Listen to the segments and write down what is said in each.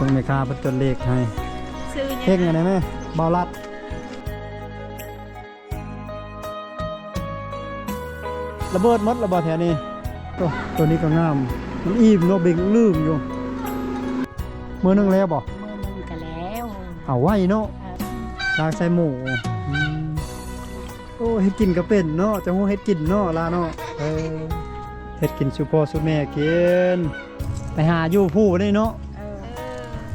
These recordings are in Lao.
ເບິ່ງແມ່ຄ້າເພິ່ນຈົດເລກໃຫ້. ຊື່ຫຍັງ? ເຮັງອັນນີ້ແມ່ ເບົາລັດ. ລະເບີດໝົດລະບໍ່ແຖວນີ້? ໂອ້ ໂຕນີ້ກໍງາມ. ມັນອີ່ມເນາະ ເບັງລຶ້ງຢູ່. ມື້ໜຶ່ງແລ້ວບໍ່? ມື້ໜຶ່ງກໍແລ້ວ. ເອົາໄວ້ເນາະ. ເອີ ລ້າງໃສ່ໝູ. ອືມ. ໂອ້ ເຮັດກິນກໍເປັນເນາະ, ເຈົ້າຮູ້ເຮັດກິນເນາະ ຫຼາເນາະ. ເອີ ເຮັດກິນສູ່ພໍ່ສູ່ແມ່ກິນ. ໄປຫາຢູ່ພູນີ້ເນາະ. ເອີ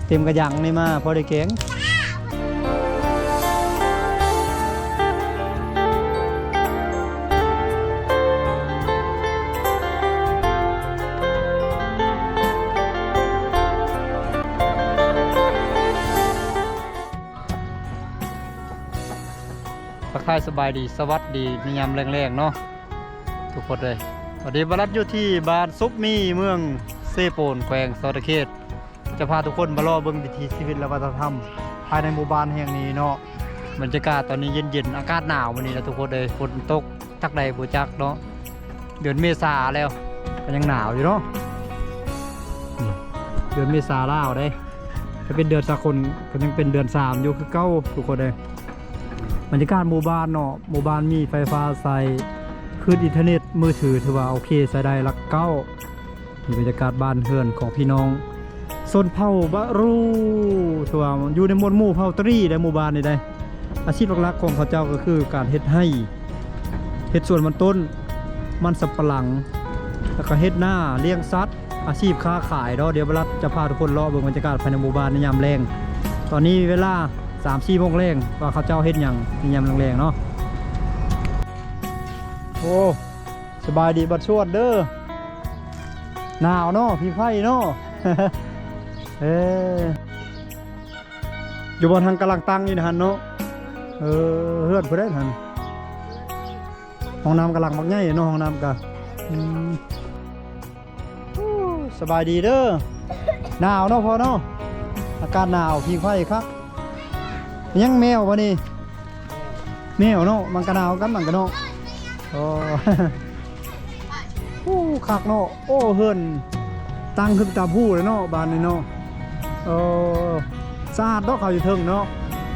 ເຕັມກະຍັງນີ້ມາ ພໍໄດ້ແກງ. ທັກທາຍສະບາຍດີ ສະຫວັດດີໃນຍາມແລງໆເນາະທຸກຄົນເອີຍ. ຕອນນີ້ບາລັດຢູ່ທີ່ບ້ານສົບມີ ເມືອງເຊໂປນ ແຂວງສະຫວັນນະເຂດ ຈະພາທຸກຄົນມາເລາະເບິ່ງວິຖີຊີວິດ ແລະ ວັດທະນະທຳພາຍໃນໝູ່ບ້ານແຫ່ງນີ້ເນາະ. ບັນຍາກາດຕອນນີ້ເຢັນໆ ອາກາດໜາວມື້ນີ້ລະທຸກຄົນເອີຍ. ຝົນຕົກຈັກໃດບໍ່ຈັກເນາະ. ເດືອນເມສາແລ້ວ ກໍຍັງໜາວຢູ່ເນາະ. ອືມ ເດືອນເມສາລາວເດ້. ຖ້າເປັນເດືອນສາກົນກໍຍັງເປັນເດືອນສາມຢູ່ຄືເກົ່າທຸກຄົນເອີຍ. ບັນຍາກາດໝູ່ບ້ານເນາະ, ໝູ່ບ້ານມີໄຟຟ້າໃຊ້, ຄື້ນອິນເຕີເນັດມືຖືຖືວ່າໂອເຄ ໃຊ້ໄດ້ ຫຼັກເກົ້າ. ມີບັນຍາກາດບ້ານເຮືອນຂອງພີ່ນ້ອງຊົນເຜົ່າບາຣູ ຖືວ່າຢູ່ໃນໝວດໝູ່ເຜົ່າຕະຣີໃນໝູ່ບ້ານນີ້ໄດ໋. ອາຊີບຫຼັກໆຂອງເຂົາເຈົ້າກໍຄືການເຮັດໄຮ່ ເຮັດສວນມັນຕົ້ນ ມັນສຳປະຫຼັງ ແລ້ວກໍເຮັດນາ ລ້ຽງສັດ ອາຊີບຄ້າຂາຍເນາະ. ດຽວບາລັດຈະພາທຸກຄົນເລາະເບິ່ງບັນຍາກາດພາຍໃນໝູ່ບ້ານໃນຍາມແລງ. ຕອນນີ້ເວລາສາມສີ່ໂມງແລງ ວ່າເຂົາເຈົ້າເຮັດຫຍັງໃນຍາມແລງໆເນາະ. ໂອ້ ສະບາຍດີບັດຊວນເດີ. ໜາວເນາະ ຜິງໄຟເນາະ. ເອີ ຢູ່ບ່ອນຫັ້ນກຳລັງຕັ້ງຢູ່ຫັ້ນເນາະ. ເອີ ເຮືອນຜູ້ໃດຫັ້ນ? ຫ້ອງນ້ຳກຳລັງບັກໃຫຍ່ເນາະ ຫ້ອງນ້ຳກະ. ອືມ ໂອ້ ສະບາຍດີເດີ. ໜາວເນາະພໍ່ເນາະ, ອາກາດໜາວ ຜິງໄຟຄັກ. ຍັງແມວບໍ່ນີ້? ແມວເນາະ, ມັນກະໜາວກັນ ມັນກະເນາະ. ໂອ້ ໂອ້ ຄັກເນາະ. ໂອ້ ເຮືອນຕັ້ງຂຶ້ນຕາມພູເລີຍເນາະ ບ້ານນີ້ເນາະ. ໂອ້ ສະອາດດອກ ເຂົາຢູ່ເທິງເນາະ,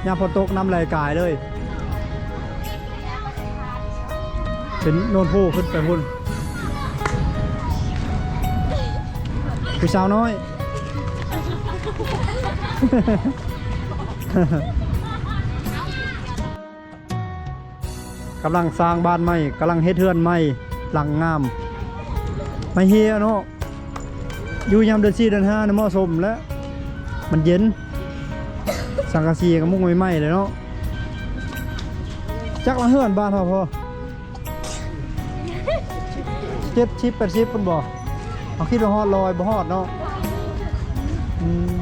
ຍາມຝົນຕົກນ້ຳໄຫຼກາຍເລີຍ. ເປັນໂນນພູຂຶ້ນໄປພຸ້ນ. ຜູ້ສາວນ້ອຍ ກຳລັງສ້າງບ້ານໃໝ່, ກຳລັງເຮັດເຮືອນໃໝ່ ຫຼັງງາມ. ໄມ້ເຮຍເນາະ, ຢູ່ຍາມເດືອນສີ່ເດືອນຫ້ານີ້ເໝາະສົມແລ້ວ, ມັນເຢັນ. ສັງກະສີກໍມຸງໃໝ່ໆເລີຍເນາະ. ຈັກລະເຮືອນບ້ານເຮົາພໍ ເຈັດສິບແປດສິບພຸ້ນບໍ່? ເຮົາຄິດວ່າຮອດຮ້ອຍ ບໍ່ຮອດເນາະ. ອືມ.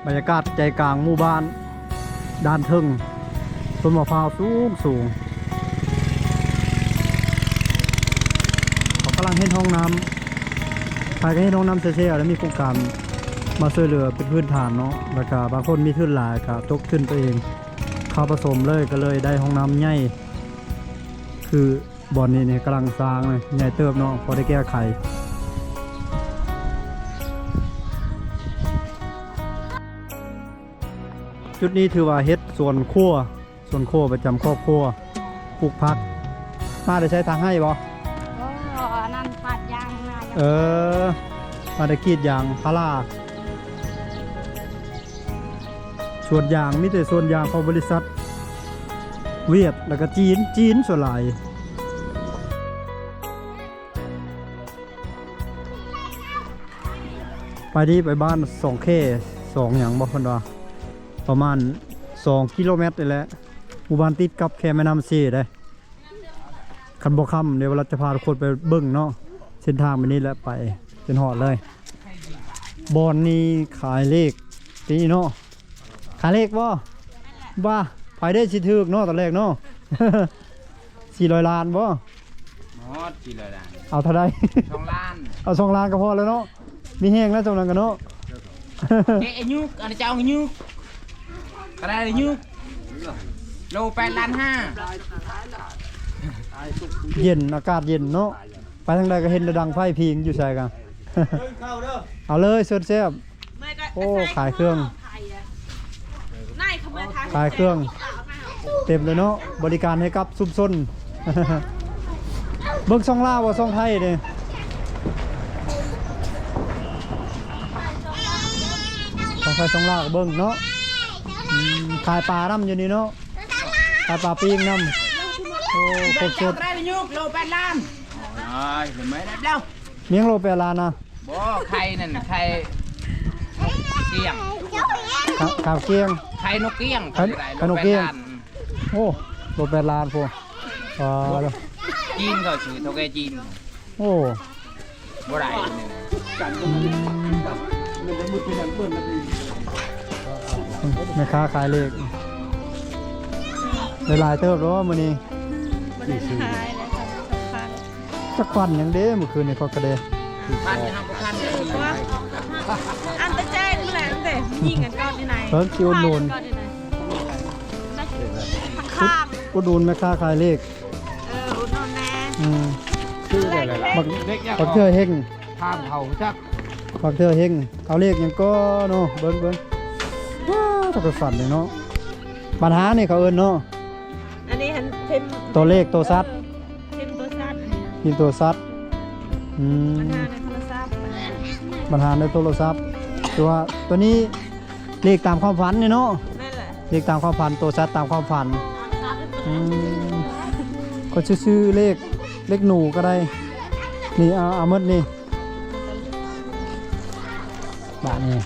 ບັນຍາກາດໃຈກາງໝູ່ບ້ານດ້ານເທິງ, ຕົ້ນມະພ້າວສູງໆ. ເຂົາກຳລັງເຮັດຫ້ອງນ້ຳ, ໃຜກໍເຮັດຫ້ອງນ້ຳແຊໆ ແລ້ວມີໂຄງການມາຊ່ວຍເຫຼືອເປັນພື້ນຖານເນາະ, ແລ້ວກະບາງຄົນມີທຶນຫຼາຍກະຕົກທຶນຕົວເອງເຂົ້າປະສົມເລີຍ, ກໍເລີຍໄດ້ຫ້ອງນ້ຳໃຫຍ່ ຄື ບ່ອນນີ້ນີ້ກຳລັງສ້າງເລີຍ, ໃຫຍ່ເຕີບເນາະ, ພໍໄດ້ແກ້ໄຂ. ຈຸດນີ້ຖືວ່າເຮັດສວນຄົວ, ສວນຄົວປະຈຳຄອບຄົວ, ປູກຜັກ. ມາແຕ່ໃສ ທາງໄຮ່ບໍ່? ບໍ່, ອັນນັ້ນປາດຢາງນາ. ເອີ, ມາແຕ່ກຣີດຢາງພາລາ. ສວນຢາງ, ມີແຕ່ສວນຢາງຂອງບໍລິສັດຫວຽດ ແລ້ວກໍຈີນ, ຈີນສ່ວນຫຼາຍ. ໄປນີ້ໄປບ້ານສອງແຄ, ສອງຫຍັງບໍ່ ເພິ່ນວ່າ ປະມານສອງກິໂລແມັດນີ້ແຫຼະ. ໝູ່ບ້ານຕິດກັບແຄແມ່ນ້ຳເຊເດ້. ຄັນບໍ່ຄ່ຳ ດຽວເຮົາຈະພາທຸກຄົນໄປເບິ່ງເນາະ, ເສັ້ນທາງແບບນີ້ແຫຼະ ໄປຈົນຮອດເລີຍ. ບ່ອນນີ້ຂາຍເລກ ນີ້ເນາະ, ຂາຍເລກບໍ່? ວ່າ ໃຜໄດ້ຊິຖືກເນາະ ຕອນແລກເນາະ. ສີ່ຮ້ອຍລ້ານບໍ່? ບໍ່ຮອດສີ່ຮ້ອຍລ້ານ. ເອົາເທົ່າໃດ? ສອງລ້ານ. ເອົາສອງລ້ານກໍພໍແລ້ວເນາະ, ມີແຮງແລ້ວ ຈຳນັ້ນກໍເນາະ. ເອະ ອາຍຸ ອັນເຈົ້າອາຍຸ ກະໄດ້ອາຍຸ ໂລແປດລ້ານຫ້າ. ເຢັນ, ອາກາດເຢັນເນາະ, ໄປທາງໃດກໍເຫັນແຕ່ດັງໄຟພິງ, ຢູ່ໃສກະ ເອົາເລີຍ ເຊີນແຊບ. ໂອ້ ຂາຍເຄື່ອງ ຂາຍເຄື່ອງເຕັມເລີຍເນາະ ບໍລິການໃຫ້ກັບຊຸມຊົນ. ເບິ່ງຊ່ອງລາວບໍ່ ຊ່ອງໄທເດ້ ຊ່ອງໄທຊ່ອງລາວກໍເບິ່ງເນາະ. ອືມ ຂາຍປານຳຢູ່ນີ້ເນາະ ຂາຍປາປີ້ງນຳ. ໂອ້ ຄົບຊຸດ ໂລແປດລ້ານ. ໂອ້ຍ ແມ່ນແລ້ວ ມີຫຍັງໂລແປດລ້ານນະ? ບໍ່ ໄຂ່ນັ້ນ ໄຂ່ນົກກ້ຽງ ຂາ ຂາວກ້ຽງ ໄຂ່ນົກກ້ຽງ ໄຂ່ ໄຂ່ນົກກ້ຽງ. ໂອ້ ໂລແປດລ້ານພຸ້ນ. ອ່າ ຈີນເຂົາຊື້ ເຖົ້າແກ່ຈີນ. ໂອ້ ບໍ່ໄດ້ ອືມ ແມ່ຄ້າຂາຍເລກ ໄດ້ຫຼາຍເຕີບແລ້ວມື້ນີ້. ບໍ່ໄດ້ຫຼາຍແລ້ວ ສອງພັນ ຈັກພັນຫຍັງເດ້ ມື້ຄືນນີ້ຂ້ອຍກໍໄດ້ ພັນຫຍັງ ພັນ ອັນຕະແຈ້ງແຫຼະ ແຕ່ຍິງກັນກ່ອນນີ້ນາຍ. ເອີ ຊິອຸດໜູນ ອຸດໜູນແມ່ຄ້າຂາຍເລກ. ເອີ ອຸດໜູນແດ່. ອືມ ບັກ ບັກເທື່ອເຮັງ ຖາມເຂົາຈັກ ບັກເທື່ອເຮັງ ເອົາເລກຫຍັງກໍເນາະ. ເບິ່ງ ເບິ່ງ ວ້າ ຕ້ອງໄປຝັນເລີຍເນາະ. ບັນຫານີ້ເຂົາເອີ້ນເນາະ ອັນນີ້ຫັ້ນ ພິມ ຕົວເລກ ຕົວສັດ ເອີ ພິມຕົວສັດ ພິມຕົວສັດ. ອືມ ບັນຫາໃນໂທລະສັບ ບັນຫາໃນໂທລະສັບ ຄືວ່າຕົວນີ້ ເລກຕາມຄວາມຝັນນີ້ເນາະ. ແມ່ນແຫຼະ ເລກຕາມຄວາມຝັນ ໂຕສັດຕາມຄວາມຝັນ. ອືມ ກໍຊື່ໆ ເລກ ເລກໜູກໍໄດ້. ນີ້ ເອົາ ເອົາໝົດນີ້ ບາດນີ້.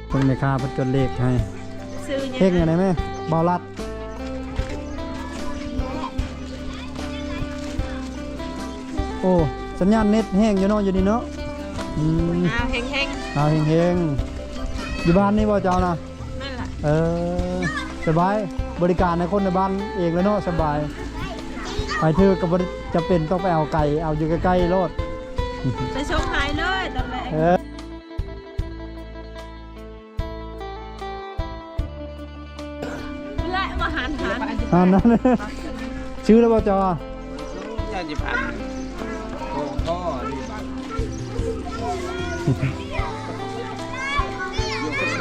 ເບິ່ງແມ່ຄ້າເພິ່ນຈົດເລກໃຫ້. ຊື່ຫຍັງ? ເຮັງອັນໃດແມ່? ເບົາລັດ. ໂອ້ ສັນຍານເນັດແຮງຢູ່ເນາະ ຢູ່ນີ້ເນາະ. ອືມ ຫາວເຮັງໆ ຫາວເຮັງໆ. ຢູ່ບ້ານນີ້ບໍ່ເຈົ້ານະ? ນັ້ນລະ ເອີ ສະບາຍ ບໍລິການໃຫ້ຄົນໃນບ້ານເອງແລ້ວເນາະ ສະບາຍ. ໄປຖືກກໍບໍ່ຈຳເປັນຕ້ອງໄປເອົາໄກ ເອົາຢູ່ໃກ້ໆໂລດ ໄປສົ່ງໃຫ້ເລີຍຕອນແລກ. ເອີ ແລະ ມາຫັນຫັນ ຫັ້ນນັ້ນ ຊື່ແລ້ວບໍ່ເຈົ້າ? ເ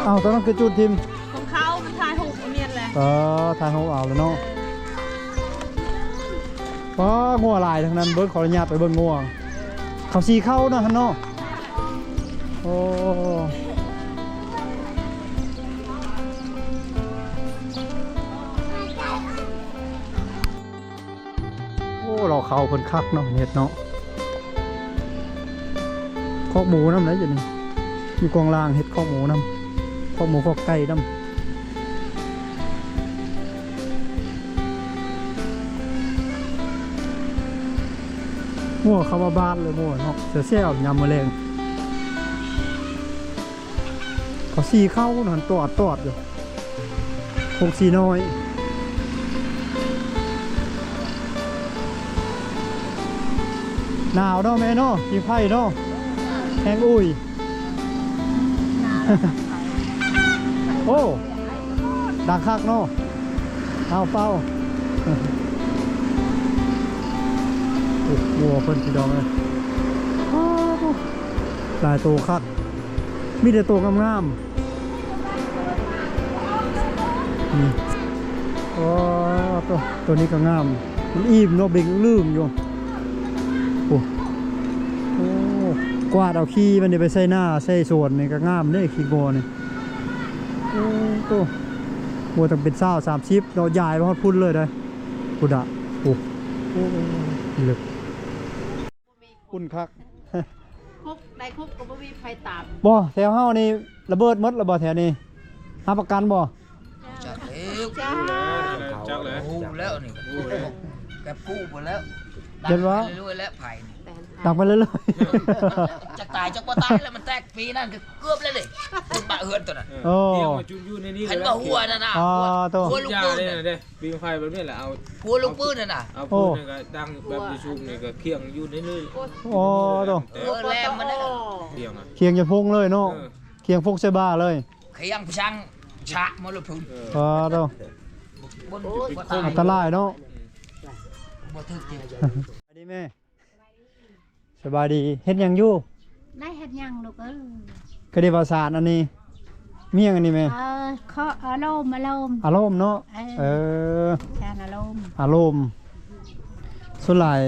ອົ້າ ຕອນນັ້ນຄືຈູດຖິ້ມ ຂອງເຂົາ ມັນຖ່າຍຮູບບໍ່ແມ່ນແຫຼະ. ເອີ ຖ່າຍຮູບເອົາແລ້ວເນາະ. ວ້າ ງົວຫຼາຍທັງນັ້ນ ເບິ່ງ ຂໍອະນຸຍາດໄປເບິ່ງງົວ ເຂົາສີເຂົ້າເນາະຫັ້ນເນາະ. ໂອ້ ໂອ້ ລາວເຂົ້າເພິ່ນຄັກເນາະ ເຮັດເນາະ. ຄອກໝູນຳໄດ໋ຢູ່ນີ້ ຢູ່ກອງລ່າງເຮັດຄອກໝູນຳ ຄອກໝູຄອກໄກ່ນຳ. ງົວເຂົ້າມາບ້ານເລີຍ ງົວເນາະ ແຊວໆ ຍາມມື້ແລງ. ເຂົາສີເຂົ້ານັ້ນຕອດໆຢູ່ ຜົງສີນ້ອຍ. ໜາວເນາະແມ່ເນາະ ມີໄຟເນາະ ແຮງອຸ້ຍ. ໂອ້ ດັງຄັກເນາະ. ເອົາເປົ່າ ໂອ້ ງົວເພິ່ນພີ່ນ້ອງເອີຍ ຫຼາຍໂຕຄັກ ມີແຕ່ໂຕງາມໆ ນີ້. ໂອ້ ໂຕ ໂຕນີ້ກໍງາມ ມັນອີ່ມເນາະ ເບັງອຶ້ງລືມຢູ່. ໂອ້ ໂອ້ ກວາດເອົາຂີ້ມັນນີ້ໄປໃສ່ນາໃສ່ສວນນີ້ກໍງາມເດ້ ຂີ້ງົວນີ້. ໂອ້ໂຕ ງົວຕ້ອງເປັນຊາວ ສາມສິບເນາະ ຢາຍໄປຮອດພຸ້ນເລີຍເດ້ ພຸ້ນນະ. ໂອ້ ໂອ້ ເລິກ ອຸ່ນຄັກ ຄຸກ ໃນຄຸກກໍບໍ່ມີໃຜຕາມ. ບໍ່ ແຖວເຮົານີ້ລະເບີດໝົດແລ້ວບໍ່ແຖວນີ້? ຮັບປະກັນບໍ່? ຈັກແລ້ວ ຈັກແລ້ວ ຮູ້ແລ້ວນີ້ ແກັບກູ້ໝົດແລ້ວ ເຫັນບໍ່? ໄປເລື້ອຍໆແລ້ວ ໄຜນີ້. ຕັກໄປເລື້ອຍໆ ຈັກຕາຍຈັກບໍ່ຕາຍແລ້ວ ມັນແຕກປີນັ້ນກໍເກືອບແລ້ວເດ້ ບາເຮືອນຕົວນັ້ນ. ເອີ ໂອ້ ເພງວ່າຈຸດຢູ່ໃນນີ້ ເຫັນບໍ່ ຫົວນັ້ນນະ ອໍ ໂຕ ຫົວລູກປືນນັ້ນເດ້ ປີນໄຟແບບນີ້ແຫຼະ ເອົາຫົວລູກປືນນັ້ນນະ ເອົາ ໂອ້ ປືນນັ້ນກໍດັງແບບຢູ່ສູງນີ້ກໍຄຽງຢູ່ໃນນີ້. ອໍ ໂຕ ເອີ ແຫຼມມັນນະ ຄຽງ ຄຽງຈະພຸງເລີຍເນາະ. ເອີ ຄຽງຟຸກໃສ່ບ່າເລີຍ ຄຽງຊ່າງຊະໝົດເລີຍພຸ້ນ. ອໍ ໂຕ ອັນຕະລາຍເນາະ. ບໍ່ຖືກຈິງ ສະບາຍດີແມ່ ສະບາຍດີ ເຮັດຫຍັງຢູ່? ໄດ້ເຮັດຫຍັງລູກເອີຍ? ກະໄດ້ວ່າສານອັນນີ້ ມີຫຍັງອັນນີ້ແມ່? ເອີ ເຄາະອາລົມ ອາລົມ ອາລົມເນາະ. ເອີ ເອີ ສານອາລົມ ອາລົມ. ສ່ວນຫຼາຍ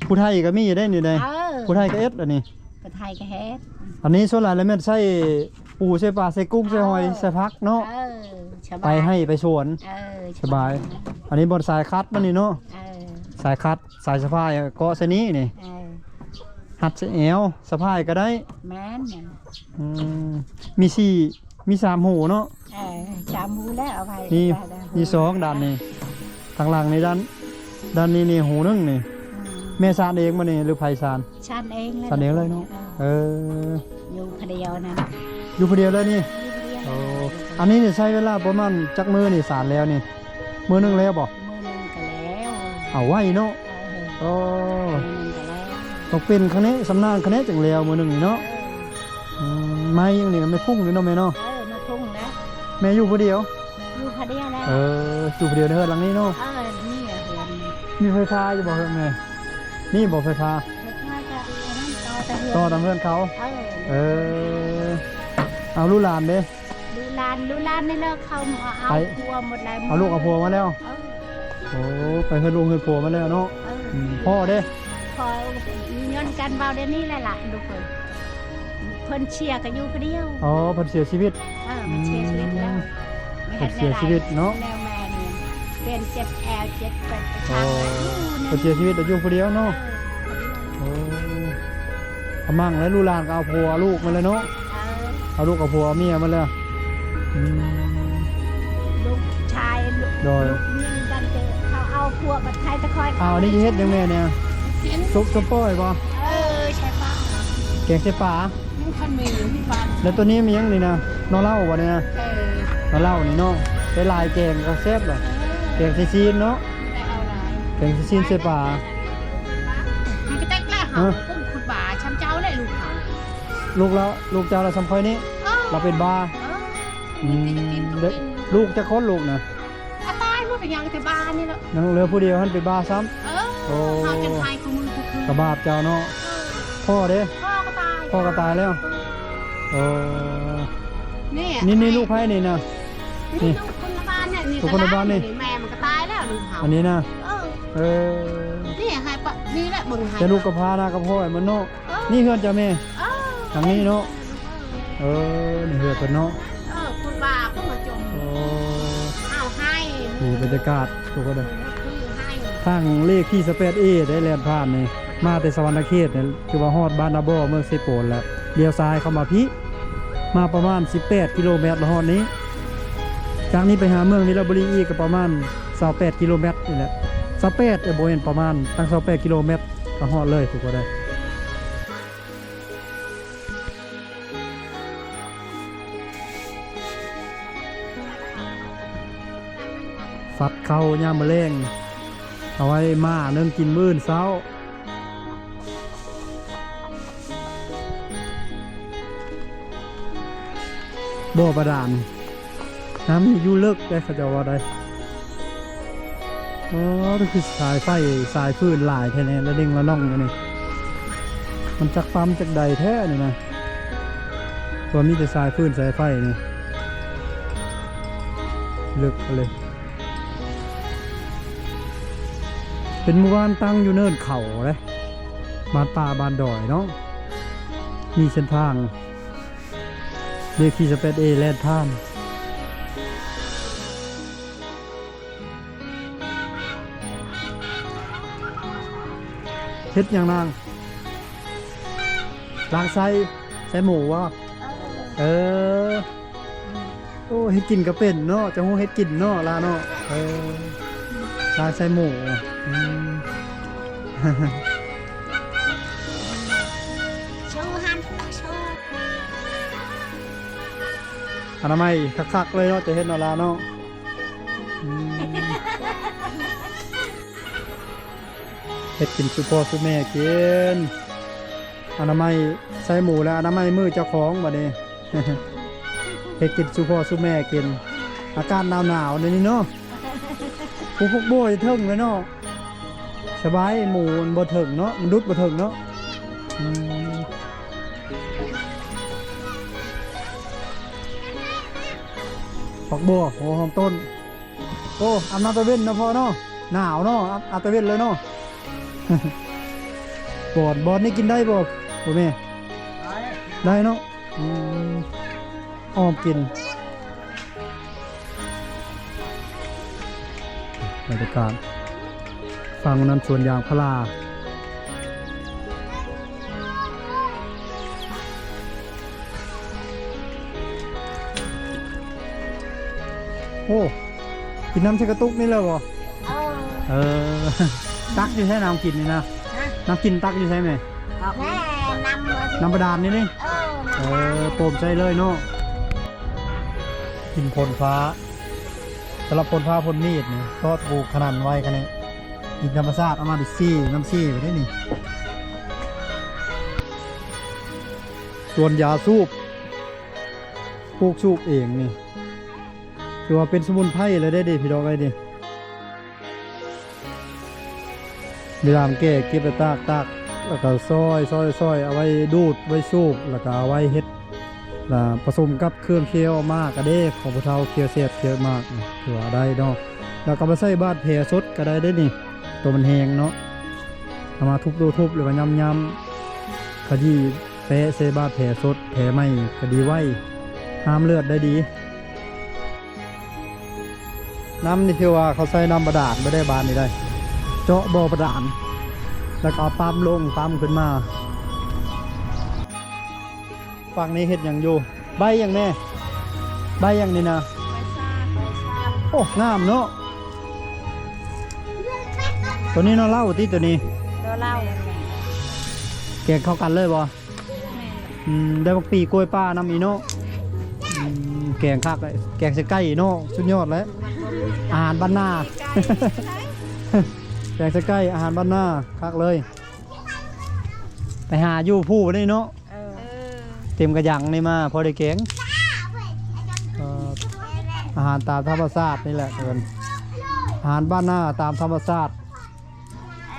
ຜູ້ໄທກໍມີຢູ່ເດ້ນີ້ເດ້. ເອີ ຜູ້ໄທກໍເຮັດອັນນີ້ ຜູ້ໄທກໍເຮັດ. ອັນນີ້ສ່ວນຫຼາຍແລ້ວແມ່ນໃຊ້ປູໃສ່ປາ ໃສ່ກຸ້ງ ໃສ່ຫອຍ ເອີ ໃສ່ຜັກເນາະ. ເອີ ສະບາຍ ໄປໄຮ່ໄປສວນ ເອີ ສະບາຍ. ສະບາຍ ອັນນີ້ບ່ອນສາຍຄັດມັນນີ້ເນາະ. ເອີ ສາຍຄັດ ສາຍສະພາຍເກາະໃສ່ນີ້ນີ້. ເອີ ຮັດໃສ່ແອວ ສະພາຍກໍໄດ້. ແມ່ນ ອືມ ມີສີ່ ມີສາມຮູເນາະ. ເອີ ສາມຮູແລ້ວ ເອົາໄວ້ ນີ້ ນີ້ສອງດ້ານນີ້ ທາງຫຼັງນີ້ດ້ານ ດ້ານນີ້ນີ້ຮູໜຶ່ງນີ້. ອືມ ແມ່ສານເອງບໍ່ນີ້ ຫຼືໃຜສານ? ສານເອງເລີຍ ສານເອງເລີຍເນາະ. ເອີ ເອີ ຢູ່ຜູ້ດຽວນັ້ນ ຢູ່ຜູ້ດຽວເລີຍນີ້. ຢູ່ຜູ້ດຽວ ໂອ້ ອັນນີ້ນີ້ໃຊ້ເວລາປະມານຈັກມື້ນີ້ສານແລ້ວນີ້? ມື້ໜຶ່ງແລ້ວບໍ່? ມື້ໜຶ່ງກໍແລ້ວ ເອົາໄວ້ເນາະ. ເອີ ໂອ້ ມື້ໜຶ່ງກໍແລ້ວ ຕ້ອງເປັນຂະແໜງຊຳນານຂະແໜງຈັ່ງແລ້ວມື້ໜຶ່ງນີ້ເນາະ. ເອີ ອືມ ໄມ້ຫຍັງນີ້ ໄມ້ພຸ້ງນີ້ເນາະແມ່ເນາະ. ເອີ ໄມ້ພຸ້ງແຫຼະ. ແມ່ຢູ່ຜູ້ດຽວ? ຢູ່ຜູ້ດຽວແຫຼະ. ເອີ ຢູ່ຜູ້ດຽວໃນເຮືອນຫຼັງນີ້ເນາະ. ເອີ ມີເຮືອນ ມີໄຟຟ້າຢູ່ບໍ່ເຮືອນແມ່? ມີບໍ່ໄຟຟ້າ? ໄຟຟ້າກໍອັນນັ້ນ ຕໍ່ແຕ່ເຮືອນ ຕໍ່ຕາມເຮືອນເຂົາ. ເອີ ເອີ ເອົາລູກຫຼານເດ້? ລູກຫຼານ ລູກຫຼານນີ້ແຫຼະ ເຂົາເອົາ ໄປ ຜົວໝົດແລ້ວ ເອົາລູກເອົາຜົວມາແລ້ວ. ເອີ ໂອ້ ໄປເຮືອນລູກເຮືອນຜົວມາແລ້ວເນາະ. ເອີ ອືມ ພໍ່ເດ້? ພໍ່ຍ້ອນກັນເວົ້າດຽວນີ້ແຫຼະລະລູກເອີຍ ເພິ່ນເສຍກໍຢູ່ຜູ້ດຽວ. ອໍ ເພິ່ນເສຍຊີວິດ. ເອີ ເພິ່ນເສຍຊີວິດແລ້ວ. ອືມ ເພິ່ນເສຍຊີວິດເນາະ. ແນວແມ່ນີ້ເປັນເຈັບແອວເຈັບເປັນປະຈຳ. ອໍ ເພິ່ນເສຍຊີວິດແລ້ວຢູ່ຜູ້ດຽວເນາະ. ເອີ ໂອ້ ກຳລັງແລ້ວ ລູກຫຼານກໍເອົາຜົວເອົາລູກມາແລ້ວເນາະ. ເອີ ເອົາລູກເອົາຜົວເອົາເມຍມາແລ້ວ. ອືມ ລູກຊາຍ ລູກ ໂດຍ ລູກຍິງກັນເຕີ ເຂົາເອົາພວກບັດໄທຕະຄອຍ. ອ້າວ ອັນນີ້ເຮັດຫຍັງແມ່ນີ້? ສຸກ ສຸກປ່ອຍບໍ່? ເອີ ໃສ່ປາ ແກງໃສ່ປາ. ຍັງທັນມີຢູ່ທີ່ບ້ານ. ແລ້ວຕົວນີ້ມີຫຍັງນີ້ນະ? ໜໍ່ເຫຼົ່າບໍ່ນີ້ນະ? ເອີ ໜໍ່ເຫຼົ່ານີ້ເນາະ ໄດ້ຫຼາຍແກງກໍແຊບລະ. ເອີ ແກງໃສ່ຊີ້ນເນາະ. ໄດ້ເອົາຫຼາຍ ແກງໃສ່ຊີ້ນໃສ່ປາ. ມັນກໍແຕກແລ້ວ ເຮົາ ເອີ ກຸ້ມຄຸດບາຊຳເຈົ້າແຫຼະ ລູກເຮົາ ລູກລະ ລູກເຈົ້າລະຊຳຂ້ອຍນີ້. ເອີ ລະເປັນບ້າ. ເອີ ອືມ ມີແຕ່ກິນ ລູກຈັກຄົນລູກນະ? ອາ ຕາຍໝົດ ເປັນຫຍັງແຕ່ບ້ານີ້ລະ ຍັງເຫຼືອຜູ້ດຽວຫັ້ນເປັນບ້າຊ້ຳ. ເອີ ໂອ້ ເຮົາຈັ່ງໄຫ້ຄູ່ມື້ຄູ່ຄືນ ກະບາບເຈົ້າເນາະ. ເອີ ພໍ່ເດ້? ພໍ່ກໍຕາຍ ພໍ່ກໍຕາຍແລ້ວ. ເອີ ໂອ້ ນີ້ ນີ້ ນີ້ລູກໃຜນີ້ນະ? ນີ້ ນີ້ລູກຄົນລະບ້ານນີ້ ນີ້ ລູກຄົນລະບ້ານນີ້. ແມ່ມັນກໍຕາຍແລ້ວລູກເຮົາ ອັນນີ້ນະ. ເອີ ເອີ ນີ້ໃຫ້ປະ ນີ້ແຫຼະເບິ່ງໃຫ້ ແຕ່ລູກກໍພານາກັບພໍ່ໃຫ້ມັນເນາະ. ເອີ ນີ້ເຮືອນເຈົ້າແມ່? ເອີ ຫຼັງນີ້ເນາະ. ເອີ ນີ້ເຮືອນເພິ່ນເນາະ. ເອີ ຄຸດບາກໍມາຈົມ. ໂອ້ ເອົາໃຫ້ ນີ້ບັນຍາກາດທຸກຄົນເດີ ທາງເລກທີຊາວແປດເອ ໄດ້ແລ່ນຜ່ານນີ້ ມາແຕ່ສະຫວັນນະເຂດນີ້ ຖືວ່າຮອດບ້ານນາບໍ່ ເມືອງເຊໂປນແລ້ວ. ລ້ຽວຊ້າຍເຂົ້າມາພີ້ ມາປະມານສິບແປດກິໂລແມັດ ລະຮອດນີ້. ຈາກນີ້ໄປຫາເມືອງວິລະບູລີອີກກໍປະມານຊາວແປດກິໂລແມັດນີ້ແຫຼະ ຊາວແປດ ເອີ ບໍ່ແມ່ນປະມານ ຕັ້ງຊາວແປດກິໂລແມັດ ກໍຮອດເລີຍທຸກຄົນເດີ. ຟັດເຂົ້າຍາມມື້ແລງ ເອົາໄວ້ມ້າໜຶ້ງກິນມື້ອື່ນເຊົ້າ. ບໍ່ບາດານ ນ້ຳນີ້ຢູ່ເລິກເດ້ ເຂົາເຈົ້າວ່າໄດ. ໂອ້ ຄືສາຍໄຟສາຍຟືນຫຼາຍແທ້ແນ່ ລະເດັ່ງລະໜ່ອງຢູ່ນີ້. ມັນຈັກປ້ຳຈັກໃດແທ້ນີ້ນະ ວ່າມີແຕ່ສາຍຟືນສາຍໄຟນີ້ ເລິກເລີຍ. ເປັນໝູ່ບ້ານຕັ້ງຢູ່ເນີນເຂົາເດ້ ບ້ານປ່າບ້ານດອຍເນາະ. ມີເສັ້ນທາງເລກທີຊາວແປດເອ ແລ່ນຜ່ານ. ເຮັດຫຍັງນາງ? ລ້າງໄສ້ ໄສ້ໝູບໍ່? ເອີ ເອີ ໂອ້ ເຮັດກິນກໍເປັນເນາະ ເຈົ້າຮູ້ເຮັດກິນເນາະ ຫຼາເນາະ. ເອີ ລ້າງໄສ້ໝູ. ອືມ ເປັນ ອະນາໄມຄັກໆເລີຍເນາະ ຈະເຮັດເນາະຫຼາເນາະ. ອືມ ເຮັດກິນສູ່ພໍ່ສູ່ແມ່ກິນ ອະນາໄມໃສ່ໝູແລ້ວ ອະນາໄມມືເຈົ້າຂອງບາດນີ້. ເຮັດກິນສູ່ພໍ່ສູ່ແມ່ກິນ ອາກາດໜາວໆແນວນີ້ເນາະ. ປູກຜັກບົ່ວຢູ່ເທິງເລີຍເນາະ ສະບາຍ. ໝູມັນບໍ່ເຖິງເນາະ ມັນດຸດບໍ່ເຖິງເນາະ. ອືມ ຜັກບົ່ວ ຫົວຫອມຕົ້ນ. ໂອ້ ອາບນ້ຳຕາເວັນເນາະພໍ່ເນາະ ໜາວເນາະ ອາບ ອາບຕາເວັນເລີຍເນາະ. ບ່ອນ ບ່ອນນີ້ກິນໄດ້ບໍ່ ໂອ້ແມ່? ໄດ້ ໄດ້ເນາະ. ອືມ ອ້ອມກິນ ບັນຍາກາດຝັ່ງນັ້ນສວນຢາງພາລາ. ໂອ້ ກິນນ້ຳໃສ່ກະຕຸກນີ້ແລ້ວບໍ່? ເອີ ເອີ ຕັກຢູ່ໃສນ້ຳກິນນີ້ນະ? ຮະ? ນ້ຳກິນຕັກຢູ່ໃສແມ່? ແມ່ ນ້ຳ ນ້ຳບາດານນີ້ນີ້? ເອີ ນ້ຳບາດານ ເອີ ໂປມໃສ່ເລີຍເນາະ. ກິນຝົນຟ້າ ສຳລັບຝົນຟ້າຝົນມີດນີ້ ກໍປູກຂະໜານໄວ້ຂະແນະ ກິນທຳມະຊາດ ເອົາມາແຕ່ຊີ ນ້ຳຊີໄວ້ໄດ້ນີ້. ສວນຢາສູບ ປູກສູບເອງນີ້ ຖືວ່າເປັນສະໝຸນໄພເລີຍເດ້ນີ້ ພີ່ນ້ອງເອີຍນີ້. ເວລາມັນແກ່ເກັບໄປຕາກ ຕາກ ແລ້ວກໍຊອຍ ຊອຍ ຊອຍ ເອົາໄວ້ດູດ ໄວ້ສູບ ແລ້ວກໍເອົາໄວ້ເຮັດ ລະປະສົມກັບເຄື່ອງຄຽວໝາກກະເດ້ ຂອງຜູ້ເຖົ້າ ຄຽວແຊບ ຄຽວໝາກ ຖືວ່າໄດ້ເນາະ. ແລ້ວກໍມາໃສ່ບາດແຜສົດກໍໄດ້ເດ້ນີ້ ໂຕມັນແຫ້ງເນາະ ເອົາມາທຸບໆ ຫຼືວ່າຫຍ້ຳໆ ຂະຢີ້ແປະໃສ່ບາດແຜສົດ ແຜໃໝ່ກໍດີໄວ ຫ້າມເລືອດໄດ້ດີ. ນ້ຳນີ້ຄືວ່າເຂົາໃສ່ນ້ຳບາດານບໍ່ໄດ້ ບາດນີ້ໄດ້ ເຈາະບໍ່ບາດານ ແລ້ວກໍເອົາປ້ຳລົງ ປ້ຳຂຶ້ນມາ. ຝັ່ງນີ້ເຮັດຫຍັງຢູ່? ໃບຫຍັງແມ່? ໃບຫຍັງນີ້ນະ? ໃບຊາ ໃບຊາ. ໂອ້ ງາມເນາະ. ໂຕນີ້ເນາະ ເຫຼົ້າຕິ ໂຕນີ້? ໂຕເຫຼົ້າ. ແກງເຂົ້າກັນເລີຍບໍ່? ແມ່ນ. ອືມ ໄດ້ໝາກປີ ກ້ວຍປ່ານຳອີກເນາະ. ອືມ ແກງຄັກເລີຍ ແກງໃສ່ໄກ່ເນາະ ສຸດຍອດແຫຼະ ອາຫານບ້ານນາ. ແກງໃສ່ໄກ່ ອາຫານບ້ານນາ ຄັກເລີຍ. ໄປຫາຢູ່ພູນີ້ເນາະ. ເອີ ເຕັມກະຍັງນີ້ມາ ພໍໄດ້ແກງ. ເອີ ອາຫານຕາມທຳມະຊາດນີ້ແຫຼະເພິ່ນ ອາຫານບ້ານນາຕາມທຳມະຊາດ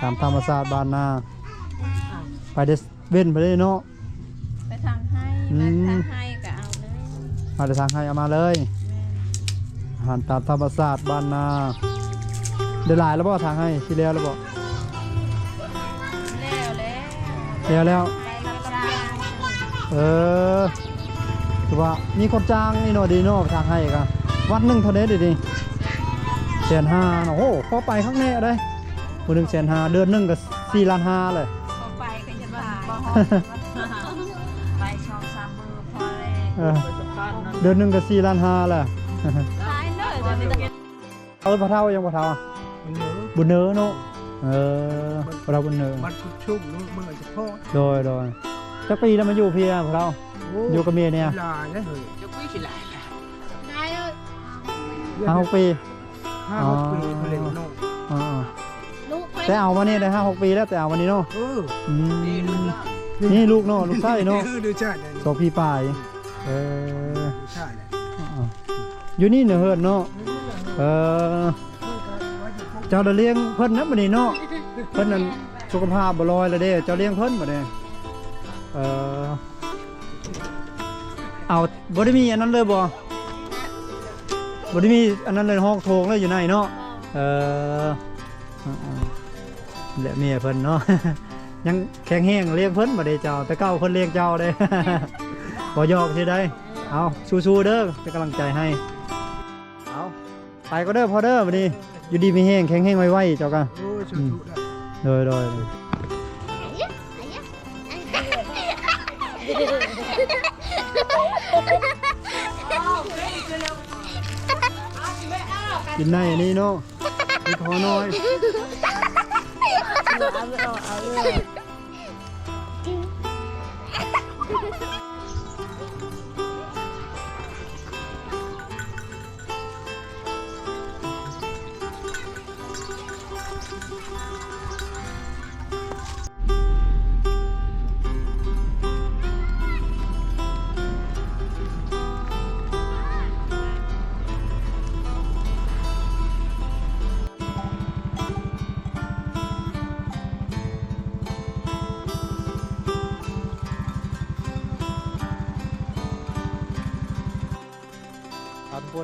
ຕາມທຳມະຊາດບ້ານນາ. ໄປເດ້ ເວັ້ນໄປເດ້ເນາະ ໄປທາງໄຮ່. ອືມ ມາທາງໄຮ່ກໍເອົາເລີຍ ມາແຕ່ທາງໄຮ່ເອົາມາເລີຍ. ແມ່ນ. ອາຫານຕາມທຳມະຊາດບ້ານນາ. ໄດ້ຫຼາຍແລ້ວບໍ່ ທາງໄຮ່ຊິແລ້ວແລ້ວບໍ່? ແລ້ວແລ້ວ ແລ້ວແລ້ວ. ເອີ ຖືວ່າມີຄົນຈ້າງນີ້ເນາະ ດີເນາະ ທາງໄຮ່ກະ ວັນໜຶ່ງເທົ່າໃດເດນີ້? ແສນຫ້າເນາະ. ໂອ້ ພໍໄປຄັກແນ່ເດ້ ມື້ໜຶ່ງແສນຫ້າ ເດືອນໜຶ່ງກະສີ່ລ້ານຫ້າແຫຼະ. ພໍໄປກະຍັງວ່າບໍ່ຮອດ ໄປສອງສາມມື້ພໍແລ້ວ. ເອີ ເດືອນໜຶ່ງກະສີ່ລ້ານຫ້າແຫຼະ. ຫຼາຍເດີ ເອີ້ນພໍ່ເຖົ້າຫຍັງ ພໍ່ເຖົ້າ? ບຸນເນີ ບຸນເນີເນາະ. ເອີ ພໍ່ເຖົ້າບຸນເນີ ມັນຊຸມເນາະ ມັນຈະພໍ. ໂດຍ ໂດຍ. ຈັກປີແລ້ວມາຢູ່ພີ້ ພໍ່ເຖົ້າ? ໂອ້ ຢູ່ກັບເມຍນີ້ ຫຼາຍແລ້ວເຮີ້ຍ. ຈັກປີຊິຫຼາຍ ຫຼາຍ ຫ້າຫົກປີ. ຫ້າຫົກປີ ອໍ ເພິ່ນເລີຍເນາະ. ອໍໆ ແຕ່ເອົາມານີ້ໄດ້ຫ້າຫົກປີແລ້ວ ແຕ່ເອົາມານີ້ເນາະ. ເອີ ອືມ ນີ້ລູກເນາະ ລູກຊາຍເນາະ. ເອີ ລູກຊາຍ ສອງປີປາຍ. ເອີ ລູກຊາຍ. ອໍໆ ຢູ່ນີ້ນະເຮືອນເນາະ. ເອີ ເຈົ້າລະລ້ຽງເພິ່ນນະບັດນີ້ເນາະ ເພິ່ນນັ້ນສຸຂະພາບບໍ່ລອຍລະເດ້ ເຈົ້າລ້ຽງເພິ່ນບັດນີ້. ເອີ ເອົາ ບໍ່ໄດ້ມີອັນນັ້ນເລີຍບໍ່? ບໍ່ໄດ້ມີອັນນັ້ນເລີຍ ຮອກໂຖງເລີຍຢູ່ໃນເນາະ. ເອີ ອ່າໆ ແລະເມຍເພິ່ນເນາະ ຍັງແຂງແຮງ ລ້ຽງເພິ່ນບໍ່ໄດ້ເຈົ້າ ແຕ່ເກົ່າເພິ່ນລ້ຽງເຈົ້າເດ້. ບໍ່ຫຍອກຊິໄດ້. ເອົາ ສູ້ໆເດີ ເປັນກຳລັງໃຈໃຫ້. ເອົາ ໄປກ່ອນເດີພໍ່ເດີ ບັດນີ້ຢູ່ດີມີແຮງ ແຂງແຮງໄວໆ ເຈົ້າກະ. ໂອ້ຍ ສາທຸ. ອືມ ໂດຍໆ. ກິນໃນອັນນີ້ເນາະ ມີພໍນ້ອຍ. ເອົາເລີຍ ເອົາເລີຍ.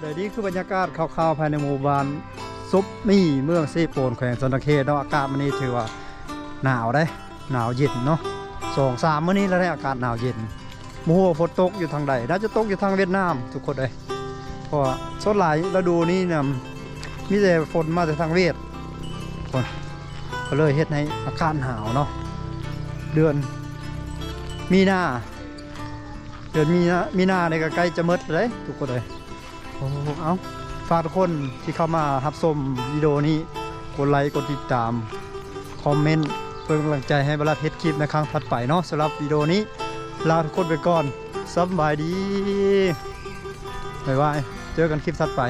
ແລະນີ້ຄືບັນຍາກາດຄ່າວໆພາຍໃນໝູ່ບ້ານສົບມີ ເມືອງເຊໂປນ ແຂວງສະຫວັນນະເຂດເນາະ. ອາກາດມື້ນີ້ຖືວ່າໜາວເດ້ ໜາວເຢັນເນາະ. ສອງສາມມື້ນີ້ແລ້ວເດ້ ອາກາດໜາວເຢັນ. ບໍ່ຮູ້ວ່າຝົນຕົກຢູ່ທາງໃດ ໜ້າຈະຕົກຢູ່ທາງຫວຽດນາມທຸກຄົນເອີຍ ເພາະວ່າສ່ວນຫຼາຍລະດູນີ້ນະ ມີແຕ່ຝົນມາແຕ່ທາງຫວຽດ ກໍເລີຍເຮັດໃຫ້ອາກາດໜາວເນາະ. ເດືອນມີນາ ເດືອນມີນາ ມີນານີ້ກໍໃກ້ຈະໝົດແລ້ວເດ້ທຸກຄົນເອີຍ. ໂອ້ ເອົ້າ ຝາກທຸກຄົນທີ່ເຂົ້າມາຮັບຊົມວິດີໂອນີ້ ກົດໄລ ກົດຕິດຕາມ ຄອມເມັນ ເປັນກຳລັງໃຈໃຫ້ບາລັດເຮັດຄລິບໃນຄັ້ງຖັດໄປເນາະ. ສຳລັບວິດີໂອນີ້ລາທຸກຄົນໄປກ່ອນ. ສຳບາຍດີ ບາຍບາຍ ເຈີກັນຄລິບຖັດໄປ.